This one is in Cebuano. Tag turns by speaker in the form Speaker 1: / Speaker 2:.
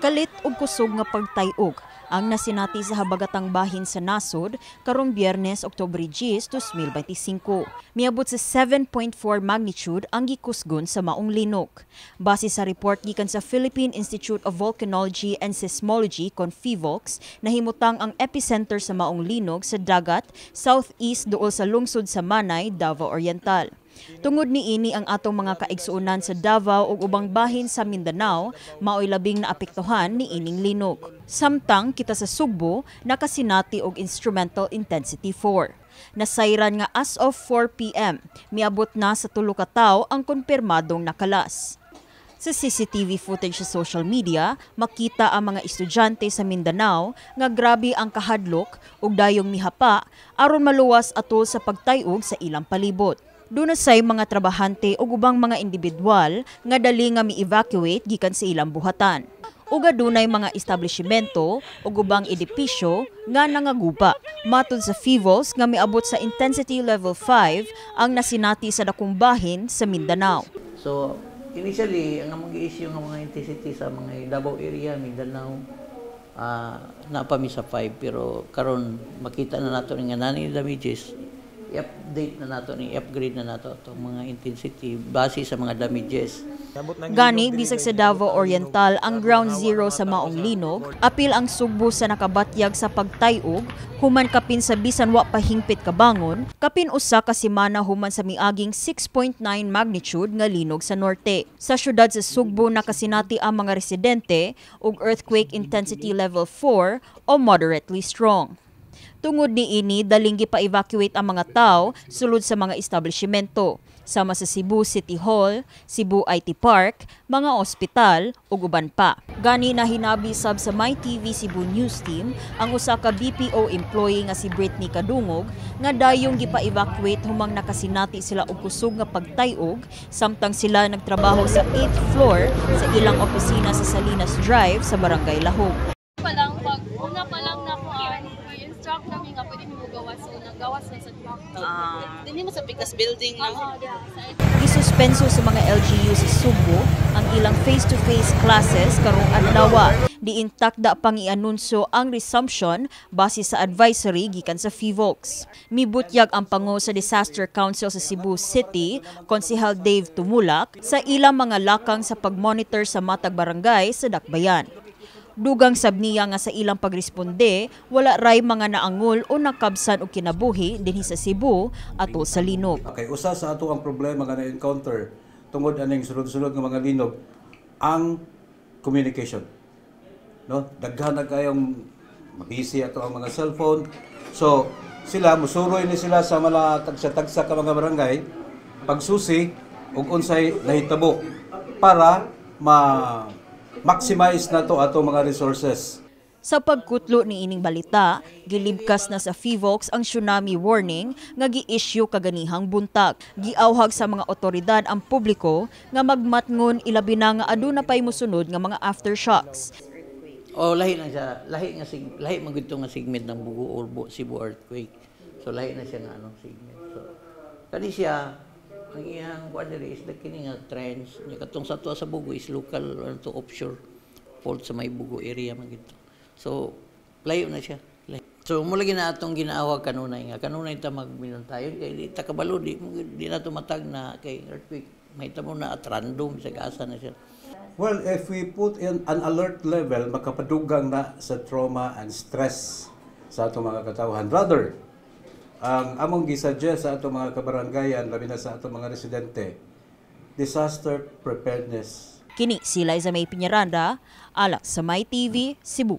Speaker 1: Kalit ug kusog nga pagtay-og ang nasinati sa habagatang bahin sa nasod karong Biyernes, Oktubre 10, 2025. Miabot sa 7.4 magnitude ang gikusgon sa maong linog. Base sa report gikan sa Philippine Institute of Volcanology and Seismology kon PHIVOLCS, nahimutang ang epicenter sa maong linog sa dagat, southeast duol sa lungsod sa Manay, Davao Oriental. Tungod niini, ang atong mga kaigsuonan sa Davao ug ubang bahin sa Mindanao maoy labing naapektuhan ni ining linog. Samtang kita sa Sugbo nakasinati og instrumental intensity 4. Nasayran nga as of 4 p.m., miabot na sa 3 ka tawo ang kumpirmadong nakalas. Sa CCTV footage sa social media, makita ang mga estudyante sa Mindanao nga grabe ang kahadlok ug dayong mihapa aron maluwas atol sa pagtay-og sa ilang palibot. Duna say mga trabahante ug ubang mga individual nga dali nga mi-evacuate gikan sa ilang buhatan. Ug adunay mga establishmento ug ubang edipisyo nga nangaguba. Matod sa PHIVOLCS nga miabot sa intensity level 5 ang nasinati sa dakong bahin sa Mindanao.
Speaker 2: So, initially, ang among gi-issue nga mga intensity sa mga Davao area, Mindanao, naa pa mi sa 5, pero karon makita na nato nga nani damages, i-update na nato ni i-upgrade na nato atong mga intensity base sa mga damages.
Speaker 1: Gani, bisag sa Davao Oriental ang ground zero sa maong linog, apil ang Sugbo sa nakabatyag sa pagtay-og human kapin sa bisan wa pa hingpit kabangon, kapin 1 ka semana human sa miaging 6.9 magnitude nga linog sa norte. Sa syudad sa Sugbo, nakasinati ang mga residente og earthquake intensity level 4 o moderately strong. Tungod niini, daling gipa-evacuate ang mga tao sulod sa mga establishmento, sama sa Cebu City Hall, Cebu IT Park, mga ospital ug uban pa. Gani na hinabi sab sa MyTV Cebu News Team ang usa ka BPO employee nga si Britney Kadungog nga dayong gipa-evacuate humang nakasinati sila og kusog nga pagtay-og samtang sila nagtrabaho sa 8th floor sa ilang opisina sa Salinas Drive sa Barangay Lahug.
Speaker 3: Pa lang, pag una pa lang na kuan, i-instruct namin nga pwede mo gawas, so nagawas na sa
Speaker 4: Ah. Dinhi mo sa Pikas building, no?
Speaker 3: Oo, yeah, sa
Speaker 1: Gisuspenso sa mga LGU sa Sugbo ang ilang face-to-face classes karong adlaw. Diin takda pang ianunsyo ang resumption base sa advisory gikan sa PHIVOLCS. Mibutyag ang pango sa Disaster Council sa Cebu City, Konsehal Dave Tumulak, sa ilang mga lakang sa pagmonitor sa matag barangay sa Dakbayan. Dugang sab niya nga sa ilang pagresponde, wala ray mga naangol o nakabsan og kinabuhi dinhi sa Cebu atol sa linog.
Speaker 5: Okay, usa sa ato ang problema nga na-encounter tungod aning sunod-sunod nga mga linog, ang communication. No? Daghan na kayong mabisi ato ang mga cellphone. So, sila musuroy ni sila sa mga tagsa-tagsa ka mga barangay pagsusi ug unsay nahitabo para ma maximize nato ato mga resources.
Speaker 1: Sa pagkutlo ni ining balita, gilibkas na sa PHIVOLCS ang tsunami warning nga gi-issue kaganihang buntag. Giawhag sa mga otoridad ang publiko nga magmatngon, ilabi na nga aduna pay mosunod nga mga aftershocks.
Speaker 2: O lahi na siya, lahi man gud to nga segment ng Bogo or Cebu earthquake. So lahi na siya nga anong segment. So kani siya, ang iyang kuan diri is the kini nga trends nya, katong sa ato sa Bogo is local, ano to, offshore fault sa may Bogo area man gid to. So layo na siya. So mo lagi na atong ginaawag kanunay nga kanunay ta magminantayon kay di ta kabalo, di na tumatag na kay earthquake mahitabo na at random sa asa na siya.
Speaker 5: Well, if we put in an alert level, makapadugang na sa trauma and stress sa atong mga katawhan. Rather, ang among gisuggest sa atong mga kabaranggayan, labi na sa atong mga residente, disaster preparedness.
Speaker 1: Kini si Liza May Piñaranda, alang sa MyTV, Cebu.